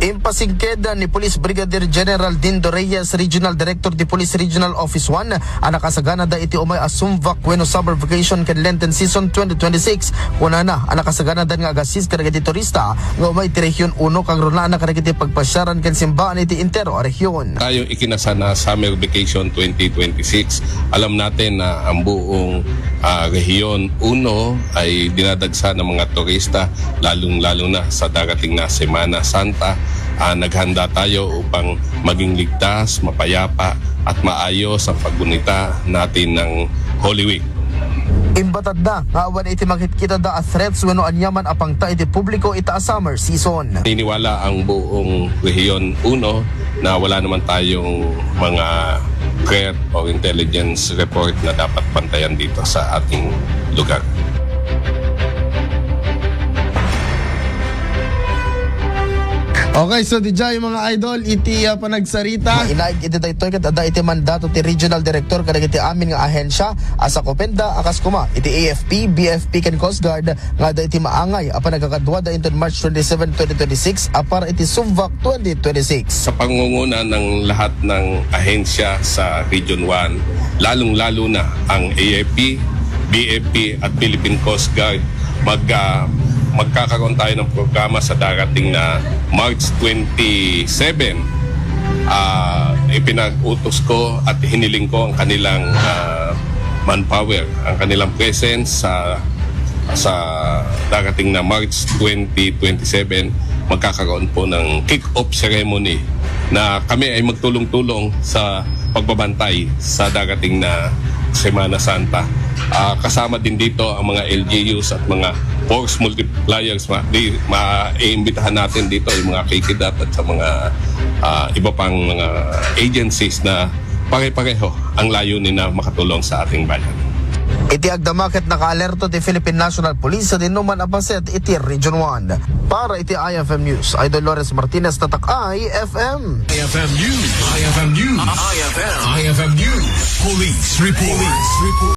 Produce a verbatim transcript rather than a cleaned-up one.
Impasingked ni Police Brigadier General Dindo Reyes, Regional Director ti Police Regional Office one, a nakasaganada iti umay a SUMVAC wenno Summer Vacation ken Lenten Season twenty twenty-six. Kunana a nakasaganada nga agassis kadagiti turista nga umay ti Region uno, kagrunaanna kadagiti pagpasiaran ken simbaan iti entero a region. Tayo ikinasana Summer Vacation twenty twenty-six. Alam natin na ang buong, ah, Region uno ay dinadagsa ng mga turista, lalong-lalo na sa darating na Semana Santa. Ah, naghanda tayo upang maging ligtas, mapayapa, at maayos ang paggunita natin ng Holy Week. Imbatadda nga awan iti makitkitada a threats wenno aniaman a pangta iti publiko ita a summer season. Naniniwala ang buong Region uno na wala naman tayong mga threat o intelligence report na dapat bantayan dito sa ating lugar. Okay, so diay mga idol, iti, ah, panagsarita. Mainaig iti daytoy ket adda iti mandato ti Regional Director kadagiti amin nga ahensya a sakupenda a kas kuma iti A F P, B F P ken Coast Guard nga adda iti maangay a panagkakaduada inton March twenty-seven, twenty twenty-six a para iti SUMVAC twenty twenty-six. Sa pangunguna ng lahat ng ahensya sa Region one, lalong-lalo na ang A F P, B F P at Philippine Coast Guard, mag, ah, magkakaroon tayo ng programa sa darating na March twenty-seven. Ah, ipinag-utos ko at hiniling ko ang kanilang, ah, manpower, ang kanilang presence sa, sa darating na March twenty twenty-seven. Magkakaroon po ng kick-off ceremony na kami ay magtulong-tulong sa pagbabantay sa darating na Semana Santa. Ah, kasama din dito ang mga L G Us at mga force multipliers. Ma-, di, maiimbitahan natin dito yung mga KKDAT at sa mga, ah, iba pang mga agencies na pare-pareho ang layunin na makatulong sa ating bayan. Iti agdama ket nakaalerto ti Philippine National Police sa dinnuman a paset iti Region one. Para iti I F M News, Idol Lawrence Martinez, Tatak I F M. I F M News. I F M News. I F M. I F M News. Police Report. Police Report.